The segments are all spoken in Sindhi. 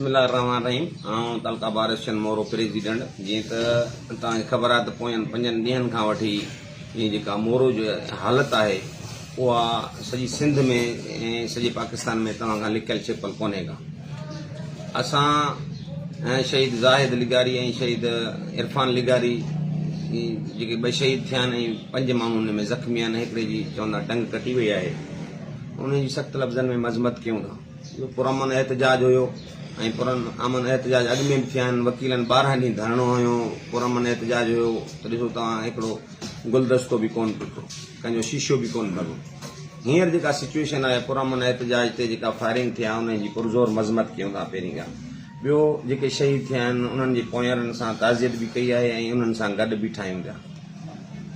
بسم الله الرحمٰن الرحيم آئون تعلقه بار ايسوسيئشن مورو پريزيڊنٽ جيئن ته توهان کي خبر آهي ته پوين پنجن ڏينهن کان وٺي هي جيڪا مورو جي حالت آهي اها سڄي سنڌ ۾ ۽ سڄي پاڪستان ۾ توهان کان لڪيل ڇپل ڪونهي ڪا اسان شهيد زاهد لغاري ۽ شهيد عرفان لغاري جيڪي ٻه شهيد ٿيا آهن ۽ پنج ماڻهو ان ۾ زخمي آهن هڪڙي جي چوندا ٽنگ ڪٽي وئي آهي ان جي سخت لفظن ۾ مذمت ڪيون ٿا اهو پرامن احتجاج هيو ۽ پرامن احتجاج اڳ ۾ به ٿيا آهن وڪيلن 12 ڏينهن ڌرڻو هنيو پرامن احتجاج هيو ته ڏسو توهان هڪڙو گلدستو به ڪونه ٽٽو ڪنهن جو شيشو به ڪونه ڀڳو هينئر جيڪا سچويشن آهي پرامن احتجاج تي جيڪا فائرنگ ٿي آهي ان جي پرزور مذمت ڪيون ٿا پهرين ڳالهه ٻيو جيڪي شهيد ٿيا آهن انهن جي پوئينرن سان تعزيت به ڪئي آهي ۽ انهن سان گڏ بيٺا آهيون پيا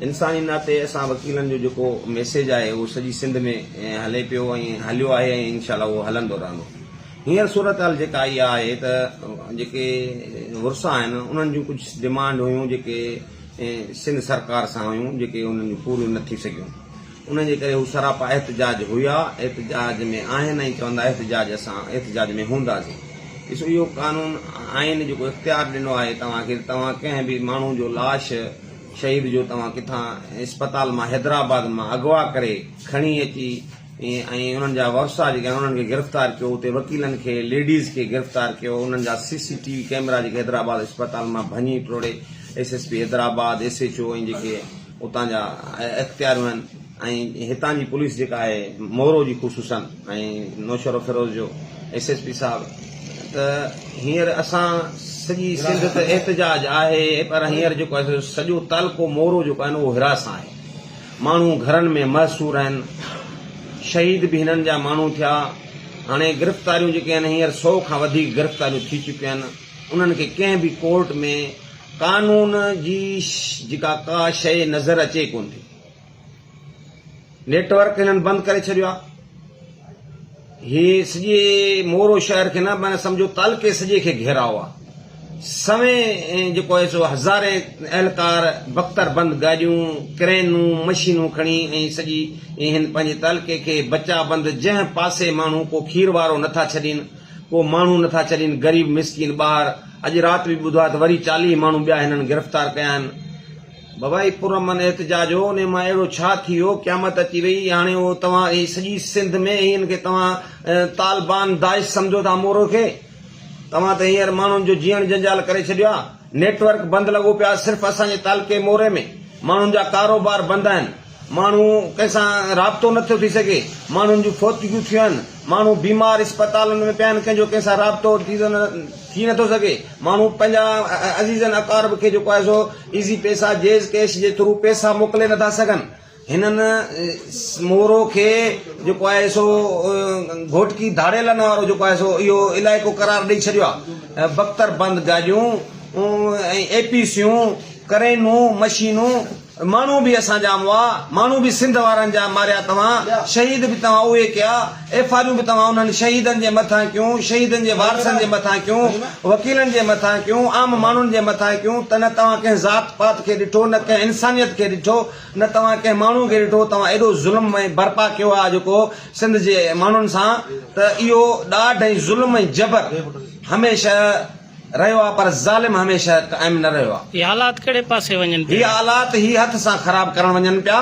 انساني ناتي اسان وڪيلن جو جيڪو ميسيج آهي اهو سڄي سنڌ ۾ هلي پيو ۽ هليو آهي ۽ انشاء الله اهو هلندو رهندو. هينئر صورتحال جيڪا اها آهي ته جيڪي ورثا آهن انهن جون ڪجهه ڊمانڊ هيون جيڪي سنڌ سرڪار سان هيون جيڪي انهن جون پوريون نه ٿي سگهيون انهن جي ڪري هو سراپا احتجاج هيا احتجاج ۾ آهن ۽ چوندا احتجاج اسان احتجاج ۾ هونداسين. ڏسو اهو قانون آئين جيڪو اختيار ڏنو آهي توهان کي ته توهان ڪنهن به ماڻهو جو لاش شهيد جو توهان ڪٿان اسپتال مان حيدرآباد مان اغوا ڪري کڻي اچي ۽ انهن جا ورثا جيڪي آهن انهن کي گرفتار ڪيو اتي وڪيلن کي ليڊيز کي گرفتار ڪيو انهن جا سي سي ٽي وي ڪئميرا جيڪي حيدرآباد اسپتال مان ڀڃي ٽوڙي S S P Hyderabad S H O ۽ جيڪي اتان جا اختياريون آهن ۽ هتان جي پوليس جيڪا آهي مورو جي خصوصن ۽ نوشهروفيروز جو ايس ايس پي صاحب ته هينئر اسان سڄي سنڌ ته احتجاج آهي پر هينئر جيڪو آهي سڄو تعلقو مورو جيڪو آهي اهو هراسان آهي ماڻهو گهرن ۾ محصور آهن شهيد به هنن جا ماڻهو ٿيا هاڻي گرفتاريون جيڪي آهن هينئر سو کان وڌيڪ گرفتاريون ٿي چڪيون آهن انهن کي ڪنهن به ڪورٽ ۾ قانون جي جيڪا ڪا شيء نظر اچي ڪونه ٿي. نيٽ ورڪ هنن بند ڪري ڇڏيو آهي. هي سڄي مورو شهر کي نه معنيٰ سمجهو تعلقي سڄي کي گهيراء آهي. سوين جيڪو آهي سو هزارين اهلڪار بڪتر بند گاڏيون، ڪرينون، مشينون کڻي ۽ سڄي هن پنهنجي تعلقي کي بچا بند جنهن پاسي ماڻهو ڪو کير وارو نٿا ڇڏين ڪو ماڻهو نٿا ڇڏين غريب مسڪين ٻاهر اڄ رات به ٻڌو آهي ته وري 40 ماڻهو ٻيا هنن گرفتار ڪيا آهن. بابا هي پرامن احتجاج هو انهي مان اهڙو ڇا ٿي ويو قيامت اچي وئي هاڻي اهو توهان هي سڄي سنڌ ۾ هي ان کي توهان طالبان داعش سمجهو ٿا مورو کي توهان ته هينئر ماڻهن جو جيئڻ جنجال ڪري ڇڏيو آهي نيٽ ورڪ بند لڳو پيو آهي صرف اسان جي تعلقي موري ۾ ماڻهن جا ڪاروبار بند آهن ماڻهو ڪنهن سان رابطو نه ٿو ٿي سگهي، ماڻهن جون فوتگيون ٿيون آهن، ماڻهو بيمار اسپتالن ۾ پيا آهن، ڪنهن جو ڪنهن سان رابطو ٿي نه ٿو سگهي، ماڻهو پنهنجا عزيزن اقارب کي جيڪو آهي سو ايزي پيسا جيز ڪيش جي ٿرو پيسا موڪلي نه ٿا سگهن، هنن مورو کي جيڪو آهي سو گهوٽڪي ڌاڙيلن وارو جيڪو آهي سو اهو علائقو قرار ڏئي ڇڏيو آهي، بڪتر بند گاڏيون ۽ اي پي سيون، ڪرينون، مشينون. ماڻهو به اسان جا مئا، ماڻهو به سنڌ وارن جا ماريا توهان، شهيد به توهان اهي ڪيا، ايف آريون به توهان انهن شهيدن جي مٿان ڪيون، شهيدن جي وارثن جي مٿان ڪيون، وڪيلن جي مٿان ڪيون، عام ماڻهن جي مٿان ڪيون ته نه توهان ڪنهن ذات پات کي ڏٺو، نه ڪنهن انسانيت کي ڏٺو، نه توهان ڪنهن ماڻهو کي ڏٺو، توهان ايڏو ظلم ۽ برپا ڪيو آهي جيڪو سنڌ جي ماڻهن سان ته اهو ڏاڍ ۽ ظلم ۽ جبر هميشه رهيو آ پر ظالم هميشه قائم نه رهيو آ. هي حالات ڪهڙي پاسي وڃن پيا؟ هي حالات هي هٿ سان خراب ڪرڻ وڃن پيا.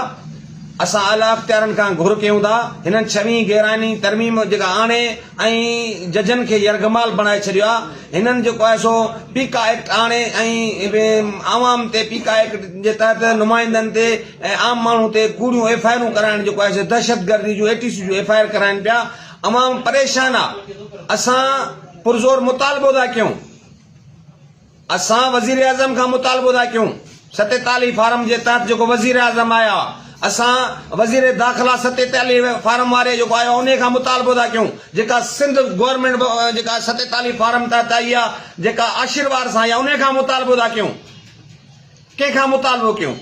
اسان اعليٰ اختيارن کان گهر ڪيون ٿا هنن ڇويهين غيرآئيني ترميم جيڪا آڻي ۽ ججن کي يرغمال بڻائي ڇڏيو آ. هنن جيڪو آهي سو پيڪا ايڪٽ آڻي ۽ عوام تي پيڪا ايڪٽ جي تحت نمائندن تي ۽ عام ماڻهو تي ڪوڙيون ايف I آرون ڪرائڻ جيڪو آهي سو دهشتگردي جون اي ٽي سي جون ايف I R ڪرائن پيا. عوام پريشان آ. اسان. پرزور مطالبو ٿا ڪيون اسان وزيراعظم کان مطالبو ٿا ڪيون 47 فارم جي تحت جيڪو وزيراعظم آيا اسان وزير داخلا 47 فارم واري جيڪو آيو انهي کان مطالبو ٿا ڪيون جيڪا سنڌ گورنمينٽ جيڪا 47 فارم تحت آئي آ جيڪا آشيروار سان آئي آ انهي کان مطالبو ٿا ڪيون ڪنهن کان مطالبو ڪيون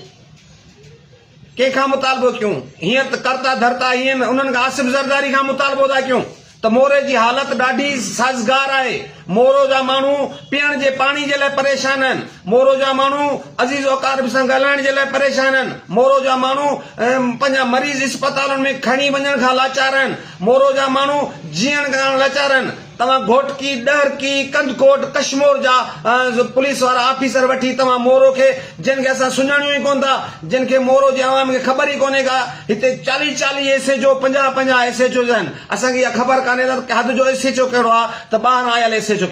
ڪنهن کان مطالبو ڪيون؟ هينئر ته ڪرتا ڌرتا هين، انهن کان آصف زرداري کان مطالبو ٿا ڪيون ته موري جي حالت ڏاڍي سازگار آهي، مورو جا ماڻهو پيئڻ جي پاڻي جي لاء پريشان آهن، مورو جا ماڻهو عزيز اقارب سان ڳالهائڻ جي لاء پريشان آهن، مورو جا ماڻهو پنهنجا مريض اسپتالن ۾ کڻي وڃڻ کان لاچار آهن، مورو جا ماڻهو جيئڻ کان لاچار آهن. توهان گهوٽڪي، ڏهرڪي، ڪنڌڪوٽ، ڪشمور جا پوليس وارا آفيسر وٺي توهان مورو کي جن کي اسان سڃاڻيون ئي ڪونه ٿا، جن کي مورو جي عوام کي خبر ئي ڪونهي ڪا، هتي چاليهه چاليهه S H O, 50 50 S H Os آهن، اسان کي اها خبر ڪانهي ته حد جو ايس ايڇ او ڪهڙو آهي ته ٻاهران آيل ايس ايڇ او ڪهڙو.